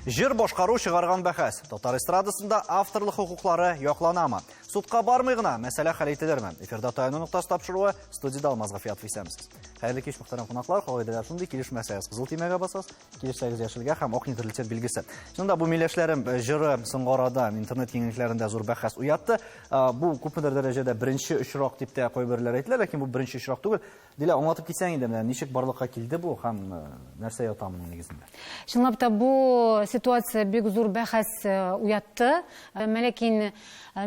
Җыр башкару чыгарган бәхәс. Татар эстрадасында авторлык хокуклары якланамы? Судка бармый гына мәсьәлә хәл ителерме? Эфирда таяну ноктасы тапшыруы, студиядә Алмаз Гафиятов исәнмесез. Хәерле кич, мөхтәрәм кунаклар. Кагыйдәләр шундый, килешмәсәгез кызыл төймәгә басасыз, килешсәгез яшелгә һәм ак нейтралитет билгесе. Чынында бу миләшләрем э, җыры соңгы арада интернет киңлекләрендә зур бәхәс уятты. Э, бу күпмедер дәрәҗәдә беренче очрак дип тә кайберләр әйтелә, ләкин бу беренче очрак түгел. Дилә, аңлатып китсәң инде, менә ничек барлыкка килде бу һәм э, нәрсә ята моның нигезендә? Чынлап та бу ситуация бик зур бәхәс э, уятты. Э, ләкин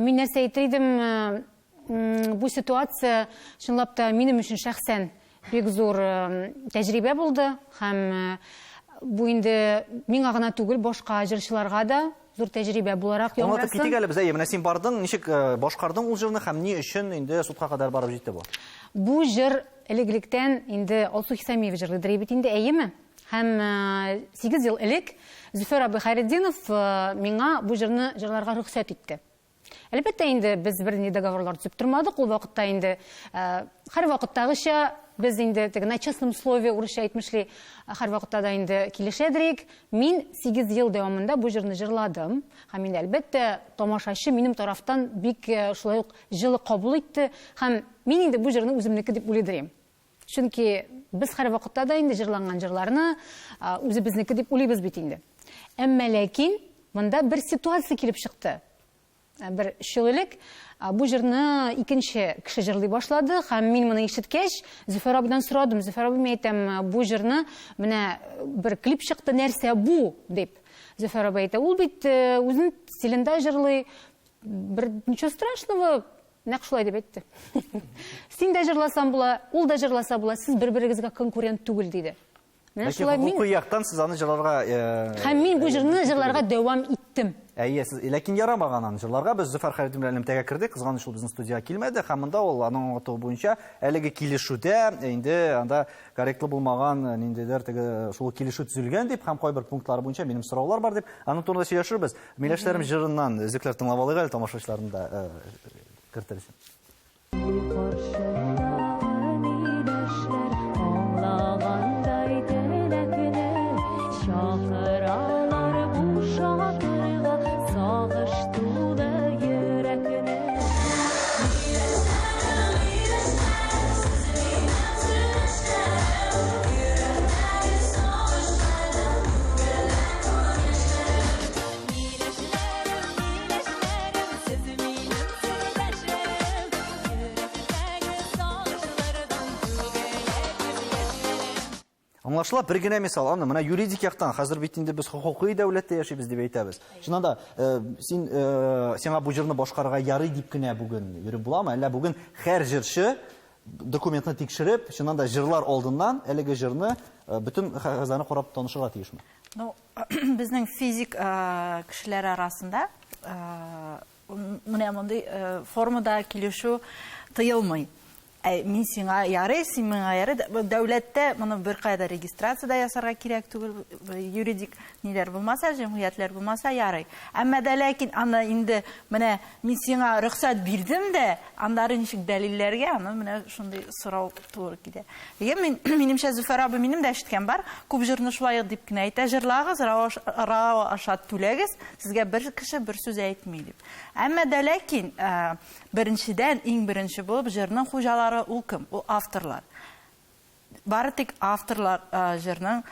мин нәрсә әйтер идем, бу ситуация чынлап та минем өчен шәхсән бик зур тәҗрибә булды һәм бу инде миңа гына түгел, башка җырчыларга да зур тәҗрибә буларак яңгырасын. Аңлатып китик әле без, әйе, менә син бардың, ничек э, башкардың ул җырны һәм ни өчен инде судка кадәр барып җитте бу? Бу җыр элек-электән инде Алсу Хисамиева җырлыйдыр бит инде, әйеме? Һәм 8 э, ел элек Зөфәр абый Хәйретдинов э, миңа бу җырны җырларга рөхсәт итте. Әлбәттә инде, без бернинди договорлар төзеп тормадык. Ул вакытта инде һәрвакыттагыча без инде теге на честном слове урысча әйтмешли, һәрвакытта да инде килешәдер идек. Мин 8 ел дәвамында бу җырны җырладым. Һәм инде, әлбәттә, тамашачы минем тарафтан бик шулай ук җылы кабул итте. Һәм мин инде бу җырны үземнеке дип уйлыйдыр идем. Чөнки без һәрвакытта да инде җырланган җырларны үзебезнеке дип уйлыйбыз бит инде. Әмма ләкин монда бер ситуация килеп чыкты. Бер өч ел элек бу җырны икенче кеше җырлый башлады һәм мин моны ишеткәч, Зөфәр абыйдан сорадым. Зөфәр абый, мин әйтәм, бу җырны менә бер клип чыкты, нәрсә бу? дип. Зөфәр абый әйтә, ул бит үзенең стилендә җырлый, бер ничего страшного, Нәкъ шулай дип әйтте. Син дә җырласаң була, ул да җырласа була, сез бер-берегезгә конкурент түгел, диде. Менә шулай мин Хокукый яктан сез аны җырларга э, Һәм мин бу җырны җырларга дәвам иттем. Әйе, сез ләкин ярамаган аны җырларга. Без Зөфәр Хәйретдин белән элемтәгә кердек. Кызганыч, ул безнең студиягә килмәде һәм монда ул аның аңлатуы буенча әлеге килешүдә инде анда корректлы булмаган ниндидер теге шул килешү төзелгән дип һәм кайбер пунктлары буенча минем сораулар бар дип аның турында сөйләшербез. Миләшләрем җырыннан өзекләр тыңлап алыйк әле тамашачыларны да э, кертер өчен. Каршымдагы миләшләр аңлагандай теләкне чакыралар бушатырга сагыш тулы йөрәкне. Миләшләрем, миләшләрем, сез минем сердәшем. Йөрәктәге сагышлардан түгелә күз яшем. Аңлашыла, бер генә мисал, аны менә юридик яктан, хәзер бит инде без хокукый дәүләттә яшибез дип әйтәбез. Чыннан да, э, син э, сиңа бу җырны башкарырга ярый дип кенә бүген йөреп буламы? Әллә бүген һәр җырчы документны тикшереп, чыннан да җырлар алдыннан әлеге җырны э, бөтен кәгазьләрне карап танышырга тиешме? Ну, безнең физик кешеләр арасында менә мондый формада килешү тыелмый. Ә мин сиңа ярый, син миңа ярый. Дәүләттә моны беркая да регистрация дә ясарга кирәк түгел, юридик ниләр булмаса, җәмгыятьләр булмаса ярый. Әмма дә ләкин аны инде менә мин сиңа рөхсәт бирдем дә, аннары ничек дәлилләргә, аны менә шундый сорау туры килә. Әйе, мин, минемчә, Зөфәр абый, минем дә ишеткән бар. Күп җырны шулай ук дип кенә әйтә, җырлагыз, РАО аша түләгез, сезгә бер кеше бер сүз әйтми дип. Әмма дә ләкин, беренчедән, иң беренче булып, җырның хуҗалары ул кем? Ул авторлар. Бары тик авторлар җырның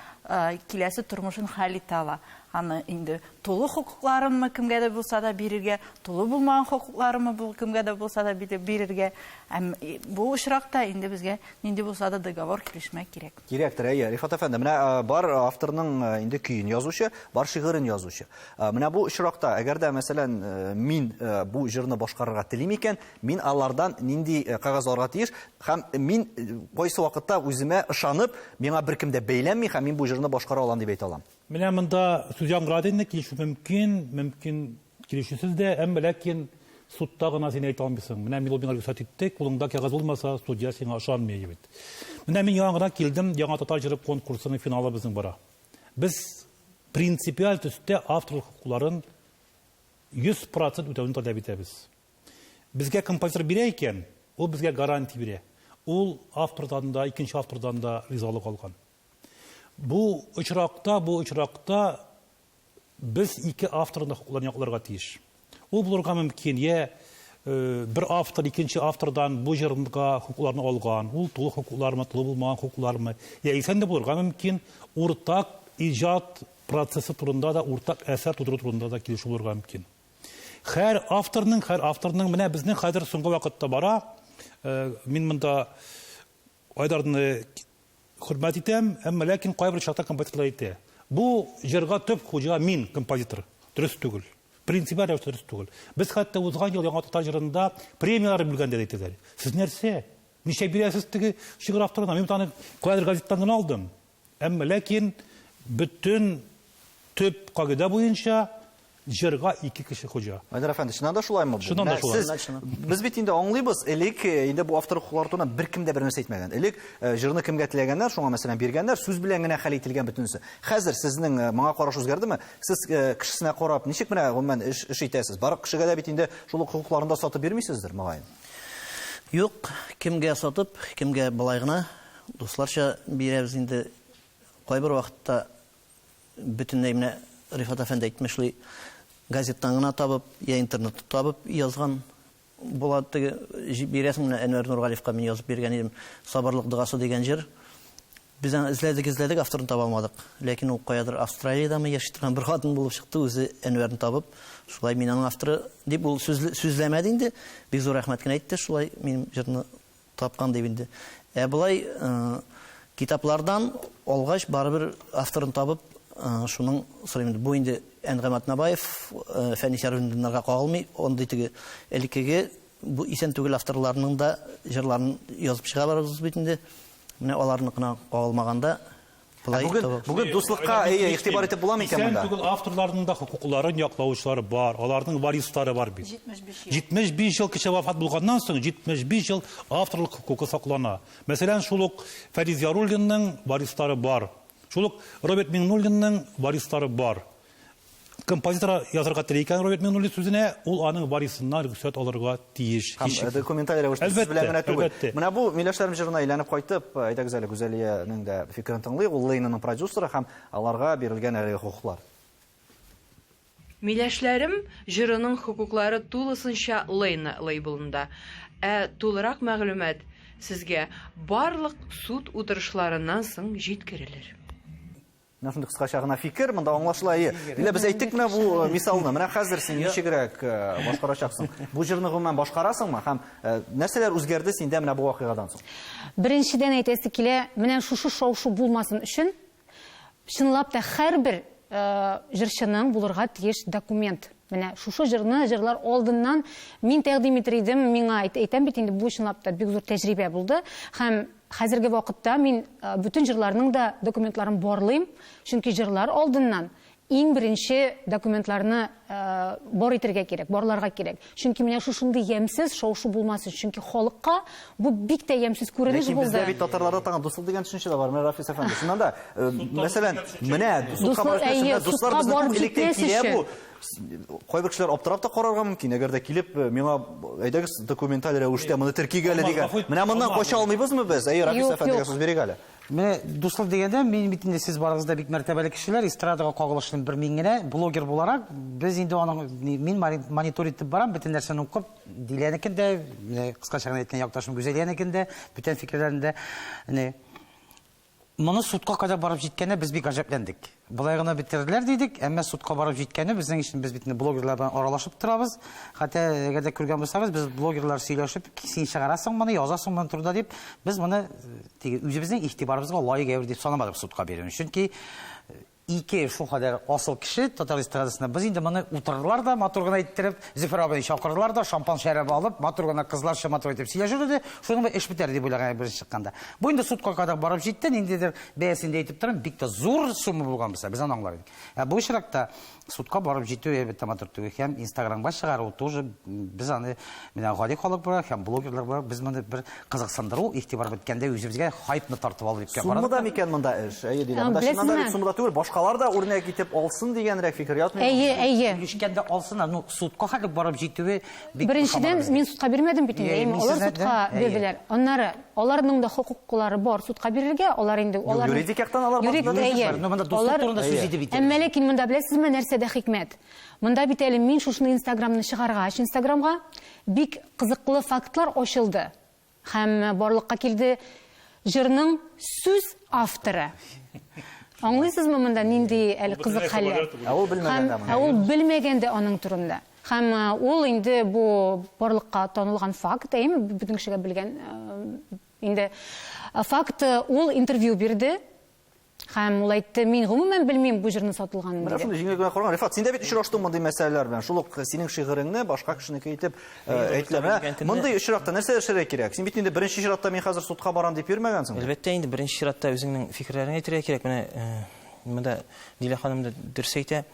киләсе тормышын хәл итә ала. Аны инде тулы хокукларынмы кемгә дә булса да бирергә, тулы булмаган хокукларынмы бу кемгә дә булса да бирергә. Әм бу очракта инде безгә нинди булса да договор, килешмә кирәк. Кирәктер, әйе. Рифат әфәнде, менә бар авторның инде көен язучы, бар шигырен язучы. Менә бу очракта, әгәр дә, мәсәлән, мин бу җырны башкарырга телим икән, мин алардан нинди кәгазь алырга тиеш һәм мин кайсы вакытта үземә ышанып, миңа беркем дә бәйләнми һәм мин бу җырны башкара алам дип әйтә алам? Менә монда сүз яңгырады инде, килешү мөмкин, мөмкин килешүсез дә, әмма ләкин судта гына син әйтә алмыйсың. Менә мин ул миңа рөхсәт итте, кулыңда кәгазь булмаса, судья сиңа ышанмый бит. Менә мин яңа гына килдем, Яңа татар җыры конкурсының финалы безнең бара. Без принципиаль төстә авторлык хокукларын 100 процент үтәүне таләп итәбез. Безгә композитор бирә икән, ул безгә гарантия бирә. Ул автордан да, икенче автордан да ризалык алган. Бу очракта, бу очракта Без ике авторның да хокукларын якларга тиеш. Ул булырга мөмкин, я бер автор икенче автордан бу җырга хокукларны алган, ул тулы хокуклармы, тулы булмаган хокуклармы, яисә инде булырга мөмкин, уртак иҗат процессы турында да, уртак әсәр тудыру турында да килешү булырга мөмкин. Һәр авторның, һәр авторның, менә безнең хәзер соңгы вакытта бара, мин монда Айдарны хөрмәт итәм, әмма ләкин кайбер чакта композиторлар әйтә. Бу җырга төп хуҗа мин, композитор. Дөрес түгел. Принципиаль рәвештә дөрес түгел. Без хәтта узган ел Яңа татар җырында премияләр бүлгәндә дә әйтәләр. Сез нәрсә? Ничә бирәсез теге шигырь авторына? Мин бит аны каядыр газеттан гына алдым. Әмма ләкин бөтен төп кагыйдә буенча җырга ике кеше хуҗа. Айдар әфәнде, чыннан да шулаймы бу? Чыннан да шулай. Сез, без бит инде аңлыйбыз, элек э, инде бу автор хокуклары турында беркем дә бер нәрсә әйтмәгән. Элек э, җырны кемгә теләгәннәр, шуңа мәсәлән биргәннәр, сүз белән генә хәл ителгән бөтенесе. Хәзер сезнең э, моңа караш үзгәрдеме? Сез кешесенә карап, ничек менә гомумән эш, эш итәсез? Бары кешегә дә бит инде шул ук хокукларын да сатып бирмисездер, мөгаен. Юк, кемгә сатып, кемгә болай гына Дусларча бирәбез инде. Кайбер вакытта бөтенләй менә Рифат әфәнде әйтмешли, газеттан гына табып, я интернетта табып язган була. Теге бирәсең менә Әнвәр Нургалиевка мин язып биргән идем. Сабырлык догасы дигән җыр. Без аны эзләдек, эзләдек, авторын таба алмадык. Ләкин ул каядыр Австралиядәме яши торган бер хатын булып чыкты, үзе Әнвәрне табып, шулай мин аның авторы дип ул сүзләмәде инде. Бик зур рәхмәт кенә әйтте, шулай минем җырны Тапкан дип инде. Ә болай китаплардан алгач, барыбер авторын табып, шуның сорыйм инде. Бу инде Әнгам Атнабаев, Фәнис Яруллиннарга кагылмый. Андый теге элеккеге бу исән түгел авторларның да җырларын язып чыга барабыз бит инде. Менә аларныкына кагылмаганда Ә бүген, бүген дуслыкка әйе, игътибар итеп була микән монда? Исән түгел авторларның да хокукларын яклаучылар бар, аларның варислары бар бит. 75 ел. 75 ел кеше вафат булганнан соң 75 ел авторлык хокукы саклана. Мәсәлән, шул ук Фәриз Яруллинның варислары бар. Шул ук Роберт Миңнуллинның варислары бар. Композитор язарга тели икән Роберт Миңнуллин сүзенә, ул аның варисыннан рөхсәт алырга тиеш. Һәм Һичшиксез. документаль рәвештә сүз белән генә түгел. Әлбәттә. Менә бу Миләшләрем җырына әйләнеп кайтып, әйдәгез әле Гүзәлиянең дә фикерен тыңлыйк. Ул Лейнаның продюсеры һәм аларга бирелгән әлеге хокуклар. Миләшләрем җырының хокуклары тулысынча Лейна лейблында. Ә тулырак мәгълүмат сезгә барлык суд утырышларыннан соң җиткерелер. Менә шундый кыскача гына фикер, монда аңлашыла. Әйе. Дилә, без әйттек менә бу э, мисалны. Менә хәзер син ничегрәк э, башкарачаксың? Бу җырны гомумән башкарасыңмы? Һәм э, нәрсәләр үзгәрде синдә менә бу вакыйгадан соң? Беренчедән әйтәсе килә, менә шушы шау-шу булмасын өчен, чынлап та һәрбер җырчының булырга тиеш документ. Менә шушы җырны җырлар алдыннан мин тәкъдим итер идем, миңа әйтәм бит инде, бу чынлап та бик зур тәҗрибә булды. Һәм Хәзерге вакытта мин бөтен җырларның да документларын барлыйм, чөнки җырлар алдыннан иң беренче документларны бар итергә кирәк, барларга кирәк. Чөнки менә шушындый ямьсез шау-шу булмасын, чөнки халыкка бу бик тә ямьсез күренеш Ләкин булды. бездә бит татарларда тагын дуслык дигән төшенчә дә бар, менә Рафис әфәнде. Чыннан да, мәсәлән, менә судка Дуслык, барып әйе, җитмәсен, дуслар судка безнең барып күп электән җитмәс килә өчен. бу. Кайбер кешеләр аптырап та карарга мөмкин, әгәр дә килеп, э, миңа әйдәгез документаль рәвештә моны теркик әле дигән. Менә моннан кача алмыйбызмы без? Әйе, Рафис әфәндегә сүз бирик әле. Менә дуслык дигәндә, мин бит инде сез барыгыз да бик мәртәбәле кешеләр, эстрадага кагылышлы бер мин генә, блогер буларак, без инде аның мин монитор итеп барам, бөтен нәрсәне укып, Диләнекен дә, кыскача гына әйткән якташым Гүзәлиянекен дә, бүтән фикерләрен дә. Моны судка кадәр барып җиткәнне без бик гаҗәпләндек. Болай гына бетерделәр дидек, әмма судка барып җиткәне безнең өчен без бит инде блогерлар белән аралашып торабыз. Хәтта әгәр дә күргән булсагыз, без блогерлар сөйләшеп, син чыгарасың моны, язасың моны турыда дип, без моны теге үзебезнең игътибарыбызга лаек әйбер дип санамадык судка бирүне. Чөнки Ике шул кадәр асыл кеше татар эстрадасында. Без инде моны утырдылар да, матур гына иттереп, Зөфәр абыйны чакырдылар да, шампан шәрабы алып, матур гына кызларча матур итеп сөйләшер иде. Шуның белән эш бетәр дип уйлаган идек беренче чыкканда. Бу инде судка кадәр барып җитте, ниндидер бәясен дә әйтеп торам, бик тә зур сумма булган булса, без аны аңлар идек. Ә бу очракта судка барып җитү әлбәттә матур түгел. Һәм Инстаграмга чыгару тоже без аны менә гади халык буларак һәм блогерлар буларак без моны бер Кызыксындыру, игътибар беткәндә үзебезгә хайпны тартып алу дип кенә Суммада карадык. микән монда эш? Әйе, Дилә. Монда чыннан да бит Беләсезме? суммада түгел, башка башкалар да үрнәк итеп алсын дигәнрәк фикер ятмыймы? Әйе, әйе. Килешкәндә алсыннар, ну, судка хәтле барып җитүе бик Беренчедән, ошамады безгә. мин судка бирмәдем бит инде, Әйе, әйеме? мин Алар сезне судка әйе. бирделәр. Аннары, аларның да хокуклары бар судка бирергә, алар инде алар юридик яктан алар юридик, барысы да әйе. бар. Но монда дуслык Алар- турында сүз иде бит. Әмма ләкин монда беләсезме нәрсәдә хикмәт? Монда бит әле мин шушыны Инстаграмны чыгаргач, Инстаграмга бик кызыклы фактлар ачылды. Һәм барлыкка килде җырның сүз авторы. Аңлыйсызмы монда нинди әле кызык хәлләр? Ә ул белмәгән дә Һәм- моны. Ә ул белмәгән дә аның турында. Һәм ул инде бу барлыкка танылган факт, әйеме, бөтен кешегә белгән инде факт, ул интервью бирде. Һәм ул әйтте, мин гомумән белмим бу җырның сатылганын. Менә диде. шундый җиңел генә караган. Рифат, син дә бит очраштың мондый мәсьәләләр белән. Шул ук синең шигыреңне башка кешенеке итеп әйтелә. Менә мондый очракта нәрсә эшләргә кирәк? Син бит инде беренче чиратта мин хәзер судка барам дип йөрмәгәнсең. Әлбәттә инде беренче чиратта үзеңнең фикерләреңне әйтергә кирәк. Менә монда Дилә ханым да дөрес әйтә.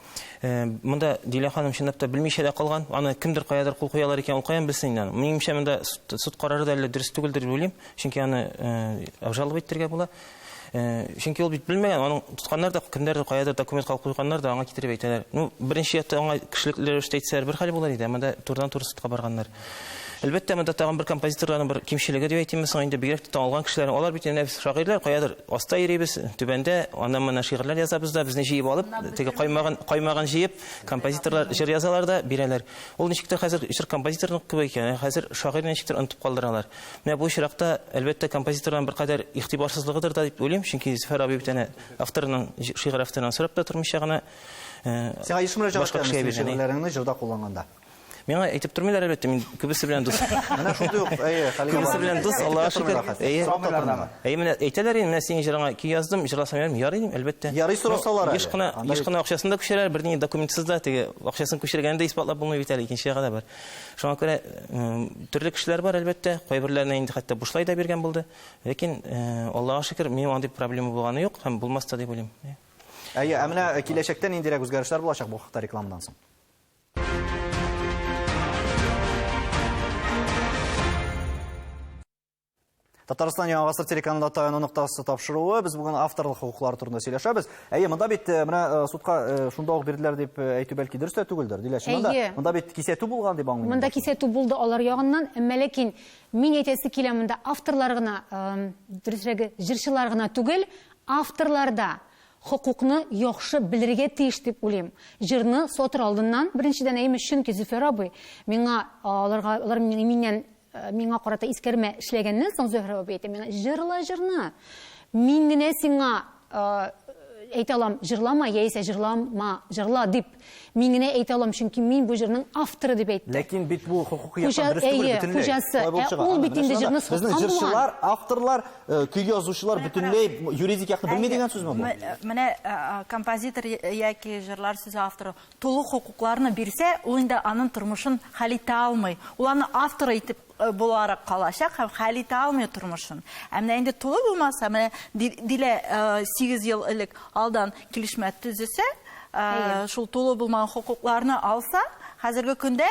Монда Дилә ханым чынлап та белмичә дә калган. Аны кемдер каядыр кул куялар икән, ул каян белсен инде аны. Минемчә монда суд карары да әллә дөрес түгелдер дип уйлыйм. Чөнки аны обжаловать итәргә була. Чөнки ул бит белмәгән, аның тотканнар да, кемнәрдер каядыр документ калып куйганнар да аңа китереп әйтәләр. Ну, беренче якта аңа кешелекле рәвештә әйтсәләр бер хәл булыр иде, монда турыдан-туры судка барганнар. Әлбәттә, монда тагын бер композиторларның бер кимчелеге дип әйтимме соң инде, бигрәк тә танылган кешеләр, алар бит инде шагыйрьләр, каядыр аста йөрибез, түбәндә, аннан моннан шигырьләр язабыз да, безне җыеп алып, теге каймагын җыеп, композиторлар җыр язалар да бирәләр. Ул ничектер хәзер җыр композиторның кебек икән, хәзер шагыйрьне ничектер онытып калдыралар. Менә бу очракта, әлбәттә, композиторларның беркадәр игътибарсызлыгыдыр да дип уйлыйм, чөнки Зөфәр абый бит әнә авторның, шигырь авторыннан сорап та тормыйча гына, Сиңа еш мөрәҗәгать башка кешегә итәме биргән, әйе. шигырьләреңне җырда кулланганда? Миңа әйтеп тормыйлар, әлбәттә, мин күбесе белән дус. Менә шундый ук, әйе, Халил Күбесе абый. белән дус, Әйтеп Аллаһка тә тормыйлар шөкер. хәтта. Әйе. Сорап та тормыйлар. Әйе, менә әйтәләр инде, менә синең җырыңа көй яздым, җырласам ярыймы? Ярый дим, әлбәттә. Ярый сорасалар Еш әле. кына, Анда еш бит кына акчасын да күчерәләр, бернинди документсыз да, теге акчасын күчергәнен дә исбатлап булмый бит әле, икенче ягы да бар. Шуңа күрә, төрле кешеләр бар, әлбәттә, кайберләренә инде хәтта бушлай да биргән булды. Ләкин, Аллаһка шөкер, минем андый проблема булганы юк һәм булмас та дип уйлыйм. Әйе, ә менә киләчәктә ниндирәк үзгәрешләр булачак бу хакта рекламадан соң? Татарстан Яңа Гасыр телеканалында таяну ноктасы тапшыруы. Без бүген авторлык хокуклары турында сөйләшәбез. Әйе, монда бит менә судка шунда ук бирделәр дип әйтү бәлки дөрес тә түгелдер. Дилә, чыннан да, Әйе. монда бит кисәтү булган дип аңлыйм. Монда кисәтү булды алар ягыннан, әмма ләкин мин әйтәсе килә, монда авторлар гына, дөресрәге, җырчылар гына түгел, авторлар да хокукны яхшы белергә тиеш дип уйлыйм. Җырны сатыр алдыннан, беренчедән, әйеме, чөнки Зөфәр абый миңа, аларга, алар миннән, миңа карата искәрмә эшләгәннән соң Зөфәр абый әйтә миңа, җырла җырны. Мин генә сиңа, әйтә алам, җырлама яисә җырлама, җырла дип. Мин генә әйтә алам, чөнки мин бу җырның авторы дип әйтте. Ләкин бит бу хокукый Хуҗа, яктан дөрес түгел әйе, бөтенләй. хуҗасы. Шулай булып Ә чыга. ул Аны бит инде менә җырны шунда саткан Безнең булган. җырчылар, авторлар, көй язучылар бөтенләй юридик якны белми дигән сүзме бу? Менә композитор яки җырлар сүзе авторы тулы хокукларны бирсә, ул инде аның тормышын хәл итә алмый. Ул аны авторы итеп буларак калачак һәм хәл итә алмый тормышын. Ә менә инде тулы булмаса, менә Дилә 8 ел элек алдан килешмә төзесә, шул тулы булмаган хокукларны алса, хәзерге көндә,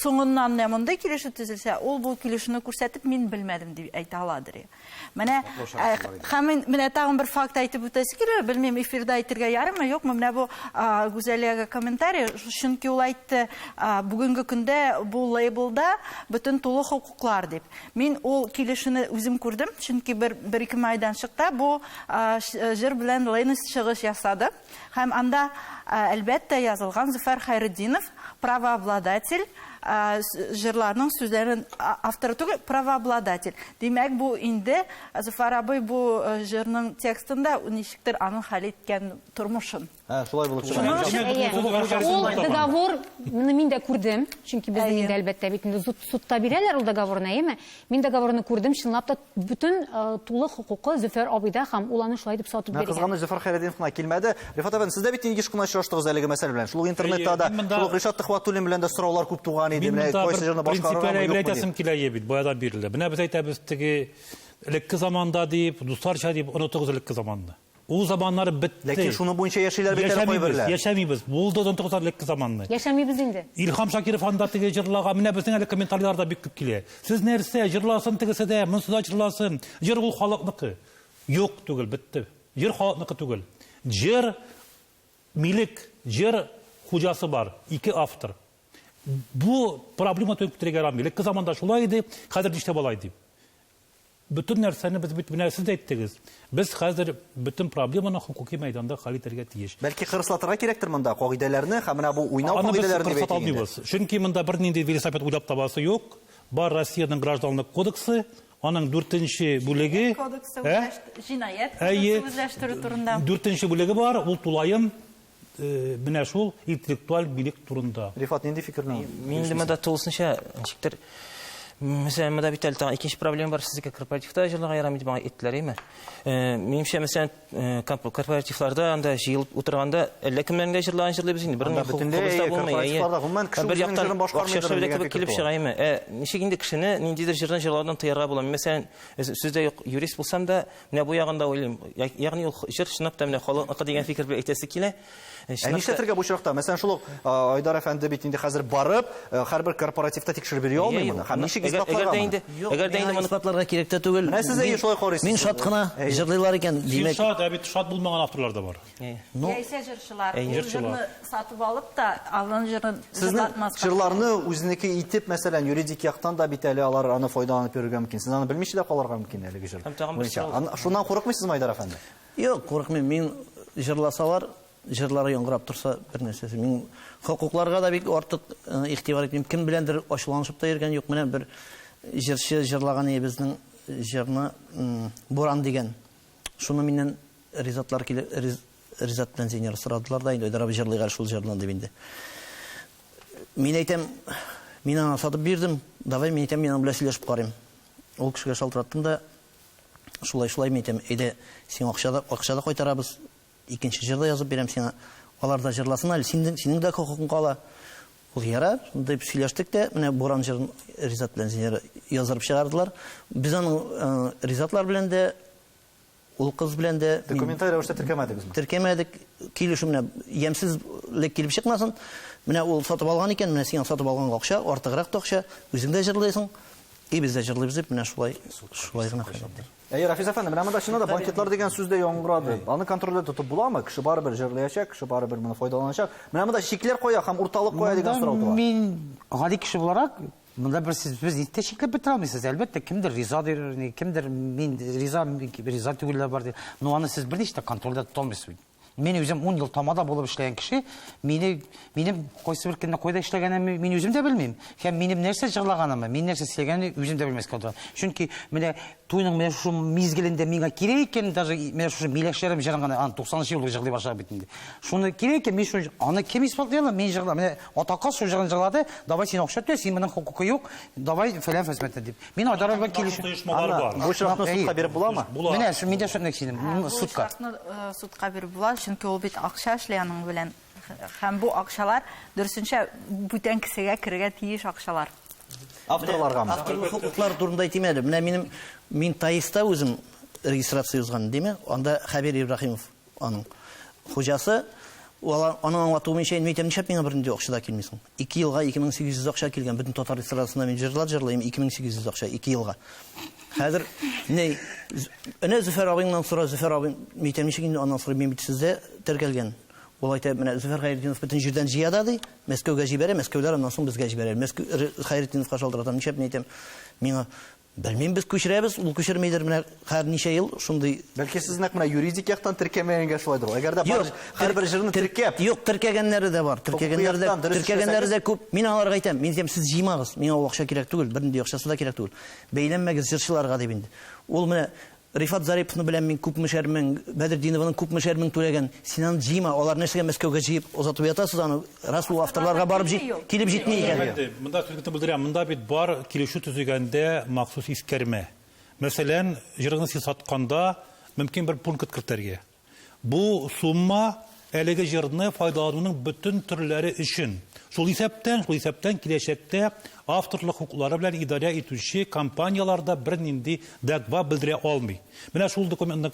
соңыннан менә мондый килешү төзелсә, ул бу килешүне күрсәтеп мин белмәдем дип әйтә аладыр. Менә, һәм менә тагын бер факт әйтеп үтәсе килә, белмим, эфирда әйтергә ярыймы, юкмы, менә бу, Гүзәлиягә комментарий, чөнки ул әйтте, бүгенге көндә бу лейблда бөтен тулы хокуклар дип. Мин ул килешүне үзем күрдем, чөнки бер ике майданчыкта бу, җыр белән Лейнес чыгыш ясады. Һәм анда, әлбәттә, язылган Зөфәр Хәйретдинов, правообладатель, җырларның сүзләрен, авторы түгел, правообладатель. Димәк, бу инде Зөфәр абый бу җырның текстында ничектер аның хәл иткән тормышын. Ә, шулай булып чыга. Шуның өчен, әйе. Ул договор, моны мин дә күрдем, чөнки безнең инде әлбәттә бит инде судта бирәләр ул договорны, әйеме? Мин договорны күрдем, чынлап та бөтен, тулы хокукы Зөфәр абыйда һәм ул аны шулай дип сатып Менә биргән. кызганыч, Зөфәр Хәйретдинов кына килмәде. Рифат әфәнде, сез дә бит инде еш кына очраштыгыз әлеге мәсьәлә белән. Шул ук интернетта да, Әйе, мин монда шул ук Ришат Төхвәтуллин белән дә сораулар күп туган иде. Мин Менә монда кайсы бер җырны башкарырга, принципиаль юкмы дип. әйтәсем килә бит, баядан бирле. Менә без әйтәбез теге элекке заманда дип, дусларча дип онытыгыз элекке заманны. Ул заманнар бетте. Ләкин шуны буенча яшиләр бит әле Яшәмибез, кайберләр. яшәмибез. Булды онытыгыз элекке заманны. Яшәмибез инде. Илһам Шакиров анда теге җырлаган, менә безнең әле комментарийларда бик күп килә. Сез нәрсә, җырласын тегесе дә, монысы да җырласын. Җыр ул халыкныкы. Юк түгел, бетте. Җыр халыкныкы түгел. Җыр Милек, җыр хуҗасы бар, ике автор. Бу проблема түгел күтәрергә ярамый. Элекке заманда шулай иде, хәзер нишләп алай дип. Бөтен нәрсәне без бит менә сез дә әйттегез. Без хәзер бөтен проблеманы хокукый мәйданда хәл итәргә тиеш. Бәлки кырыслатырга кирәктер монда кагыйдәләрне һәм менә бу уйнау Аны без кагыйдәләрен дип кырыслата әйтик инде. алмыйбыз. Чөнки монда бернинди велосипед уйлап табасы юк. Бар Россиянең гражданлык кодексы, аның дүртенче бүлеге. Кодексы Ә? җинаять Әйе. кодексы үзләштерү турында. Дүртенче бүлеге бар, ул тулаем менә шул интеллектуаль милек турында. Рифат, нинди фикерне? Мин инде монда тулысынча ничектер мәсәлән, монда бит әле тагын икенче проблема бар, сезгә корпоративта җырларга ярамый дип аңа әйттеләр, әйме? Минемчә, мәсәлән, корпоративларда анда җыелып утырганда әллә кемнәрнең дә җырлаган җырлыйбыз инде. Бернинди Анда бөтенләй хокукыбыз да булмый, әйе. корпоративларда гомумән кеше Бер үзенең яктан җырын башкармыйдыр акча эшләү дигән кебек фикер килеп туа. чыга, әйме? Ничек инде кешене ниндидер җырдан җырлаудан тыярга була? Мин, мәсәлән, сүз дә юк, юрист булсам да, менә бу ягын да уйлыйм. Ягъни ул җыр чынлап та менә халыкныкы дигән фикер белән әйтәсе килә. Ә Чынлап та нишләтергә бу очракта? Мәсәлән, шул ук Айдар әфәнде бит инде хәзер барып, һәрбер корпоративта тикшереп йөри алмый моны. Һәм ничек исбатларга моны? Юк, миңа исбатларга кирәк тә түгел. Менә сез әйе шулай карыйсыз. Мин шат кына җырлыйлар икән, Син димәк. шат, ә бит шат булмаган авторлар да бар. Ну, Яисә җырчылар. Әйе. Ул Җырчылар. җырны сатып алып та, аның җырын Сезнең җырлатмаска. җырларны үзенеке итеп, мәсәлән, юридик яктан да бит әле алар аны файдаланып йөрергә мөмкин. Сез аны белмичә дә калырга мөмкин әлеге җыр Һәм тагын бер буенча. сорау. Шуннан курыкмыйсызмы, Айдар әфәнде? Юк, курыкмыйм. Мин җырласалар, җырлары яңгырап торса бер нәрсәсе. Мин хокукларга да бик артык игътибар итмим. Кем беләндер ачуланышып та йөргән юк. Менә бер җырчы җырлаган иде безнең җырны, Буран дигән. Шуны миннән Ризатлар килеп, Ризат белән Зинер сорадылар да инде, Айдар абый җырлыйк әле шул җырны дип инде. Мин әйтәм, мин аңа сатып бирдем, давай мин әйтәм, мин аның белән сөйләшеп карыйм. Ул кешегә шалтыраттым да, шулай, шулай мин әйтәм, әйдә, сиңа акча да, акча да кайтарабыз, икенче җыр да язып бирәм сиңа. Алар да җырласын әле, синең дә хокукың кала. Ул ярар, дип сөйләштек тә, менә Буран җырын Ризат белән Зинер яздырып чыгардылар. Без аның Ризатлар белән дә, ул кыз белән дә мин Документаль рәвештә теркәмәдегезме? Теркәмәдек. Килешү менә ямьсезлек килеп чыкмасын. Менә ул сатып алган икән, менә сиңа сатып алганга акча, артыграк та акча, үзең дә җырлыйсың, и без дә җырлыйбыз дип, менә шулай, шулай гына хәл итте. Әйе, Рафис әфәнде, менә монда чыннан да банкетлар дигән сүз дә яңгырады. Аны контрольдә тотып буламы? Кеше барыбер җырлаячак, кеше барыбер моны файдаланачак. Менә монда чикләр кая һәм урталык кая дигән сорау туа. Мин гади кеше буларак, монда бер сез без нитә чикләп бетерә алмыйсыз. Әлбәттә, кемдер риза дир, кемдер мин риза, риза түгелләр бар дир. Но аны сез берничә дә контрольдә тота алмыйсыз бит. Мин үзем 10 ел тамада булып эшләгән кеше, минем кайсы бер көнне кайда эшләгәнемне мин үзем дә белмим. Һәм минем нәрсә җырлаганымны, мин нәрсә сөйләгәнемне үзем дә белмәскә утырам. Чөнки менә туйның менә шушы мизгелендә миңа кирәк икән, даже менә шушы миләшләрем җырын гына, аны туксанынчы елда җырлый башладык бит инде. Шуны кирәк икән, мин шуны, аны кем исбатлый ала? Мин җырлам. Менә атака шул җырын җырлады, давай син акча түлә, син моның хокукы юк, давай фәлән фәсмәтә дип. Мин Айдар белән килешәм. Оешмалар бар. Бу очракны судка биреп буламы? Була. Менә шу, мин дә шуны әйтәм, Бу судка. очракны судка биреп була, чөнки ул бит акча эшли аның белән. Һәм бу акчалар дөресенчә бүтән кешегә керергә тиеш акчалар. Авторларгамы? Авторлык хокуклар турында әйтим әле. Менә минем, мин ТАИСта үзем регистрация узган, димә? Анда Хәбир Ибраһимов аның хуҗасы. Ул аның аңлатуы буенча, мин әйтәм, нишләп миңа бернинди акча да килмисең? 2 елга 2800 акча килгән. Бөтен татар эстрадасында мин җырлар җырлыйм, 2800 акча 2 елга. Хәзер не, әнә Зөфәр абыйңнан сора, Зөфәр абый, мин әйтәм, ничек инде аннан сорыйм, мин бит сездә теркәлгән. Ул әйтә, менә Зөфәр Хәйретдинов бөтен җирдән җыя да ди, Мәскәүгә җибәрә, Мәскәүләр аннан соң безгә җибәрә. Мәскәү Хәйретдиновка шалтыратам, нишләп мин әйтәм, миңа белмим, без күчерәбез, ул күчермидер, менә һәр ничә ел шундый. Бәлки сез нәкъ менә юридик яктан теркәмәгәнгә шулайдыр ул. Әгәр дә бар Юк, һәрбер җырны теркәп. Юк, теркәгәннәре дә бар, теркәгәннәре дә, Хокукый яктан дөрес теркәгәннәре дә эшләсәгез. күп. Мин аларга әйтәм, мин әйтәм, сез җыймагыз, миңа ул акча кирәк түгел, бернинди акчасы да кирәк түгел. Бәйләнмәгез җырчыларга дип инде. Ул менә Рифат Зариповны белән мин күпмешәр мең, Бәдретдинованың күпмешәр мең түләгән. Син аны җыйма, алар нәрсәгә Мәскәүгә җыеп озатып ятасыз аны, рас ул авторларга барып килеп җитми икән. Әфәнде, монда сүзне белдерәм, монда бит бар килешү төзегәндә махсус искәрмә. Мәсәлән, җырыңны син сатканда мөмкин бер пункт кертергә. Бу сумма әлеге җырны файдалануның бөтен төрләре өчен. Шул исәптән киләчәктә авторлык хокуклары белән идарә итүче компанияларда бернинди дәгъва белдерә алмый. Менә шул документны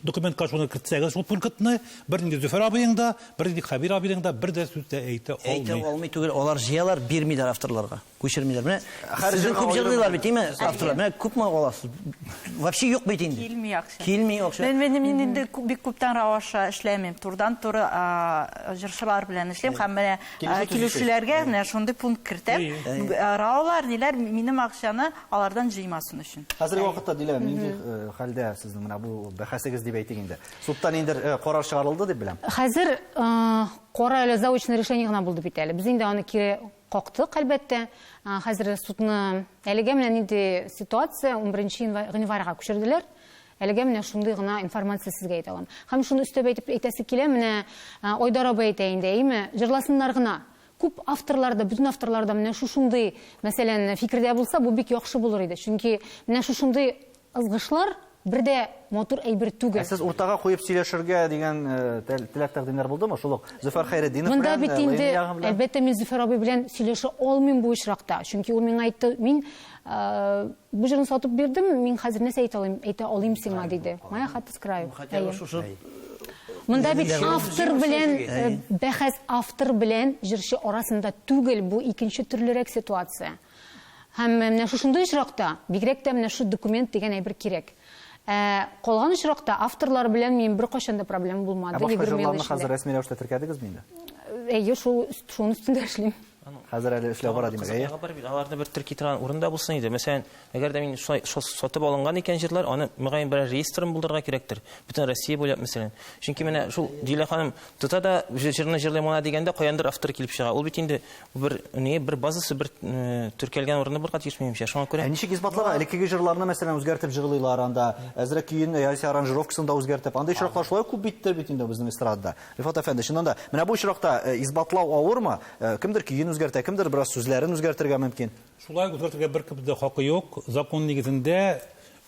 Документка шуны кертсәгез, шул пунктны, бернинди Зөфәр абыең да, бернинди Хәбир абыең да бер дә сүз дә әйтә Әйтә алмый. алмый түгел, алар җыялар, бирмиләр авторларга, күчермиләр. Менә Һәр сезнең җырга күп аерым- җырлыйлар бит, димме, авторлар? Менә күпме аласыз? Вообще юк бит инде. Килми акча. Килми акча. Мин инде бик күптән Рау аша эшләмим. Турыдан-туры җырчылар белән эшлим һәм менә Килешү төзүче. килешүләргә менә шундый пункт кертәм. Раулар, ниләр минем акчаны алардан җыймасын өчен. Хәзерге вакытта, Дилә, нинди хәлдә сезнең менә бу бәхәсегез дип әйтик инде? Судтан инде карар чыгарылды дип беләм. Хәзер кара әле заочное решение гына булды бит әле. Без инде аны кире кактык, әлбәттә. Хәзер судны әлегә менә нинди ситуация 11 гыйнварга күчерделәр. Әлегә менә шундый гына информация сезгә әйтә алам. Һәм шуны өстәп әйтеп әйтәсе килә, менә Айдар абый әйтә инде, әйеме, җырласыннар гына. Күп авторларда, бөтен авторларда менә шушындый, мәсәлән, фикердә булса, бу бик яхшы булыр иде. Чөнки менә шушындый ызгышлар бер дә матур әйбер түгел. Ә сез уртага куеп сөйләшергә дигән теләк тәкъдимнәр булдымы? Шул ук Зөфәр Хәйретдинов Монда белән, бит инде, Ләйлә ягы белән? әлбәттә, мин Зөфәр абый белән сөйләшә алмыйм бу очракта. Чөнки ул миңа әйтте, мин бу җырны сатып бирдем, мин хәзер нәрсә әйтә алыйм, әйтә алыйм сиңа, диде. Моя хата с краю. Хотя бы Әйе. шушы Монда бит автор белән бәхәс автор белән җырчы арасында түгел, бу икенче төрлерәк ситуация. Һәм менә шушындый очракта, бигрәк тә менә шу документ дигән әйбер кирәк. Калган очракта авторлар белән минем беркайчан да проблема булмады. Ә башка егерме ел җырларны эчендә. хәзер рәсми рәвештә теркәдегезме инде? Әйе, шуның өстендә эшлим. Хәзер әле эшләү бара димәк, әйе? Кызык ягы бар бит, аларны бер терки торган урында булсын иде. Мәсәлән, әгәр дә мин шулай сатып алынган икән җырлар, аны мөгаен берәр реестрын булдырырга кирәктер. Бөтен Россия буйлап, мәсәлән. Чөнки менә шул Дилә ханым тота да җырны җырлыйм гына дигәндә каяндыр автор килеп чыга. Ул бит инде бер ни, бер базасы, бер теркәлгән урыны булырга тиеш минемчә. Шуңа күрә Ә ничек исбатларга? Элеккеге җырларны, мәсәлән, үзгәртеп җырлыйлар анда, әзрәк көен яисә аранжировкасын да үзгәртеп. Андый очраклар шулай күп биттер бит инде безнең эстрадада. Рифат әфәнде, чыннан да, менә бу очракта исбатлау авырмы? Кемдер көен үзгәртә, кемдер бераз сүзләрен үзгәртергә мөмкин. Шулай үзгәртергә беркемдә дә хакы юк. Закон нигезендә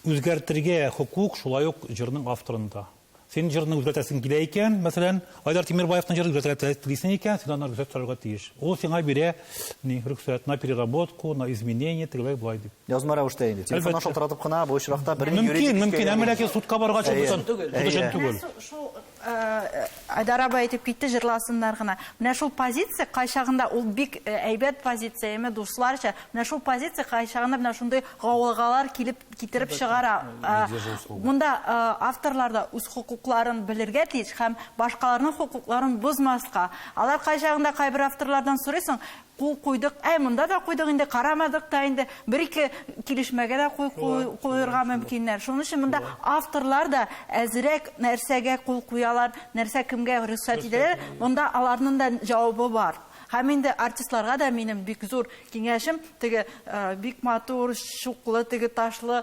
үзгәртергә хокук шулай ук җырның авторында. Син җырны үзгәртәсең килә икән, мәсәлән, Айдар Тимирбаевның җырын үзгәртергә телисең икән, син аннан рөхсәт сорарга тиеш. Ул сиңа бирә ни рөхсәт на переработку, на изменение, тегеләй болай дип. Язма рәвештә инде. Телефоннан Әлбәттә. шалтыратып кына бу очракта бер Мөмкин, юридик мөмкин, көйгә әмма ләкин судка баргач ул Әйе. бөтен Әйе. түгел. Шул Айдар абый әйтеп китте, җырласыннар гына. Менә шул позиция кайчагында ул бик әйбәт позиция, әмма дусларча. Менә шул позиция кайчагында менә шундый гаугалар килеп китереп чыгара. Монда авторлар да үз хокукларын белергә тиеш һәм башкаларның хокукларын бозмаска. Алар кайчагында кайбер авторлардан сорыйсың, кул куйдык, әй, монда да куйдык инде, карамадык та инде, бер-ике килешмәгә дә куйырга мөмкиннәр. Шуның өчен монда авторлар да әзрәк нәрсәгә кул куялар, нәрсә кемгә рөхсәт итәләр, монда аларның да җавабы бар. Һәм инде артистларга да минем бик зур киңәшем, теге бик матур, шуклы, теге ташлы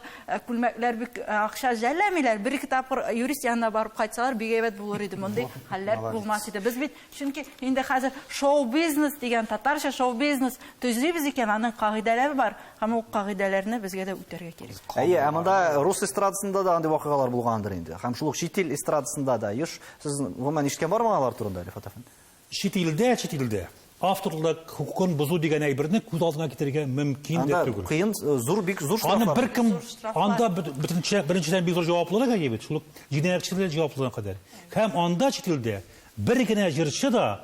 күлмәкләр бик акча жәлләмиләр. Бер-ике тапкыр юрист янына барып кайтсалар, бик әйбәт булыр иде. Мондый хәлләр булмас иде. Без бит чөнки инде хәзер шоу-бизнес дигән татарча шоу-бизнес төзибез икән, аның кагыйдәләре бар, һәм ул кагыйдәләрне безгә дә үтәргә кирәк. Әйе, ә монда рус эстрадасында да андый вакыйгалар булгандыр инде. Һәм шул ук чит ил эстрадасында да еш. Сез гомумән ишеткән бармы алар турында, Рифат әфәнде? Чит илдә авторлык хокукын бозу дигән әйберне күз алдына китерергә мөмкин дә Анда түгел. кыен, зур, бик зур Аны штрафлар. бер кем, Зур штрафлар. анда беренчедән бик зур җаваплылык әйе бит, шул ук җинаятьчеләр җаваплылыгына кадәр. Һәм анда чит илдә бер генә җырчы да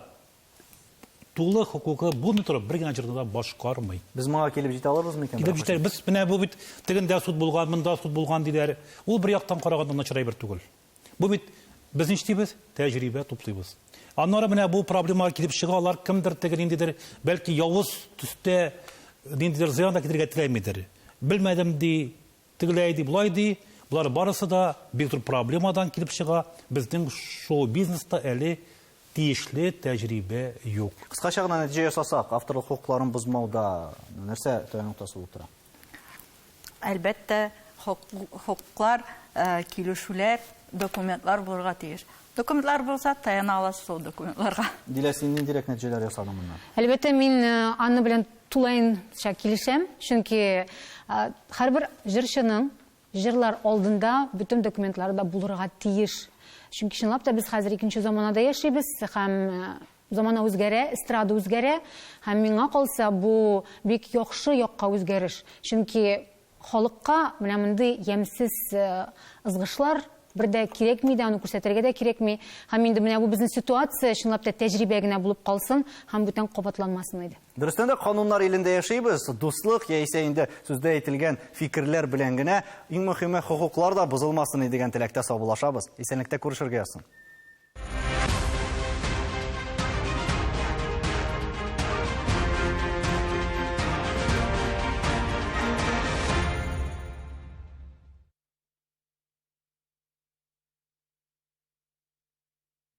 тулы хокукы булмый торып, бер генә җырны да башкармый. Без моңа килеп җитә алырбыз микән? Килеп җитәр. Без менә бу бит тегендә суд булган, монда суд булган диләр. Ул бер яктан караганда начар әйбер түгел. Бу бит без нишлибез? Тәҗрибә туплыйбыз. Аннары менә бу проблема килеп чыга, алар кемдер теге ниндидер, бәлки явыз төстә ниндидер зыян да китерергә теләмидер. Белмәдем ди, тегеләй ди, болай ди. Болар барысы да бик зур проблемадан килеп чыга. Безнең шоу-бизнеста әле тиешле тәҗрибә юк. Кыскача гына нәтиҗә ясасак, авторлык хокукларын бозмауда нәрсә таяну ноктасы булып тора? Әлбәттә, хокуклар, килешүләр, документлар булырга тиеш. Документлар булса, таяна аласыз ул документларга. Дилә, син ниндирәк нәтиҗәләр ясадың моннан? Әлбәттә, мин Анна белән тулаемча килешәм, чөнки һәрбер җырчының җырлар алдында бөтен документлары да булырга тиеш. Чөнки чынлап та без хәзер икенче заманада яшибез һәм замана үзгәрә, эстрада үзгәрә, һәм миңа калса бу бик яхшы якка үзгәреш. Чөнки халыкка менә мондый ямьсез ызгышлар Бер дә кирәкми дә, аны күрсәтергә дә кирәкми. Һәм инде менә бу безнең ситуация чынлап та тәҗрибә генә булып калсын һәм бүтән кабатланмасын иде. Дөрестән дә, кануннар илендә яшибез, дуслык яисә инде сүздә әйтелгән фикерләр белән генә, иң мөһиме хокуклар да бозылмасын иде дигән теләктә саубуллашабыз. Исәнлектә күрешергә язсын.